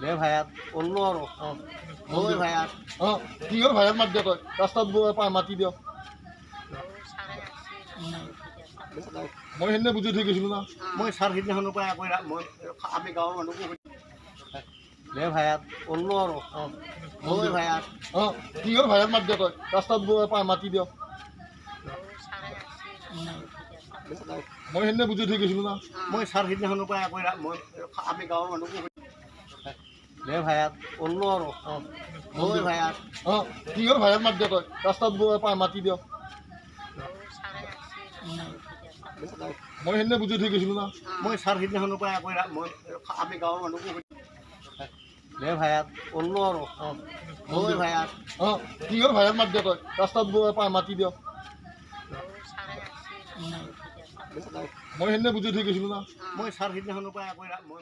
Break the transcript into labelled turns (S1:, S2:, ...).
S1: দে ভাইয়াত ওলো আৰু। ঐ ভাইয়াত।
S2: অঁ, কিহৰ ভাইয়াত মাত দিয় তই? ৰাস্তাত মাতি দিয়। মই সেইদিনা বুজি থৈ গৈছিলোঁ না।
S1: মই ছাৰ সিদিনাখনৰ পৰা আকৌ মই আমি গাঁৱৰ মানুহকো দে ভাইয়াত ওলো আৰু। ঐ ভাইয়াত।
S2: অঁ, কিহৰ ভাইয়াত মাত দিয় তই? ৰাস্তাত মাতি দিয়। মই সেইদিনা বুজি থৈ গৈছিলোঁ না।
S1: মই ছাৰ সিদিনাখনৰ পৰা আকৌ মই আমি গাঁৱৰ মানুহকো দে ভাইয়াত ওলো আৰু। ঐ ভাইয়াত।
S2: অঁ, কিহৰ ভাইয়াত মাত দিয় তই? ৰাস্তাত মাতি দিয়। মই সেইদিনা বুজি থৈ গৈছিলোঁ না।
S1: মই ছাৰ সিদিনাখনৰ পৰা আকৌ মই আমি গাঁৱৰ মানুহকো দে ভাইয়াত ওলো আৰু। ঐ ভাইয়াত।
S2: অঁ, কিহৰ ভাইয়াত মাত দিয় তই? ৰাস্তাত মাতি দিয়। মই সেইদিনা বুজি থৈ গৈছিলোঁ না।
S1: মই ছাৰ সিদিনাখনৰ পৰা আকৌ মই